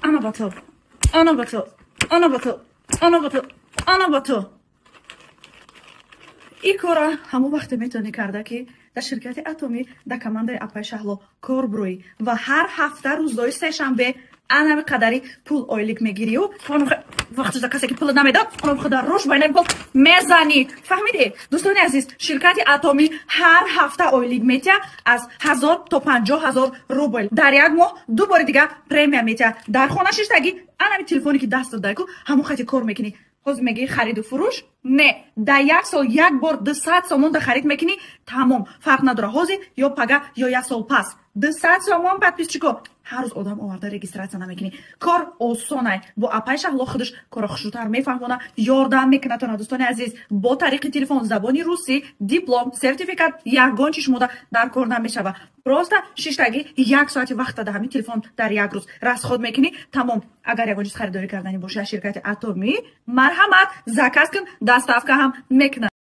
Ана ба ту, ана ба ту, ана ба ту, ана ба ту, ана ба ту. Ин кора ҳамон вақте метавонӣ карда, ки дар ширкати Атомӣ, дар командаи апай Шаҳло кор буроӣ ва ҳар ҳафта рӯзҳои сешанбе анами қадари пул ойлик мегирию вақтида касе ки пул намедод, худа руш байнами пул мезанӣ. Фаҳмидӣ? Дӯстони азиз, ширкати Атомӣ ҳар ҳафта ойлик метия аз 1000 то 50 000 рубл. Дар як моҳ ду бори дига премия метия. Дар хона шиштагӣ, анами телефоне ки даст додаку, ҳамон хати кор мекунӣ. Ҳозир мегӣ, хариду фурӯш не, дар як сол як бор 200 сомон да харид мекунӣ, тамом. Фарқ надора, ҳозир ё пага ё як сол пас 200 сомон. Подписчико, ҳар рӯз одам оварда регистрация намекунӣ. Кор осонай. Бо апай Шаҳло худаш корро хушрӯтар мефаҳмона, ёрдам мекунад тона. Дӯстони азиз, бо тариқи телефон, забони русӣ, диплом, сертификат, ягон чи шумода дар кор намешава. Просто шиштагӣ, як соати вақта да ҳамин телефон дар як рӯз расход мекунӣ, тамом. Агар ягон чиз харидорӣ карданӣ боши аз ширкати Атомӣ, марҳамат, заказ кун, доставка ҳам мекунад.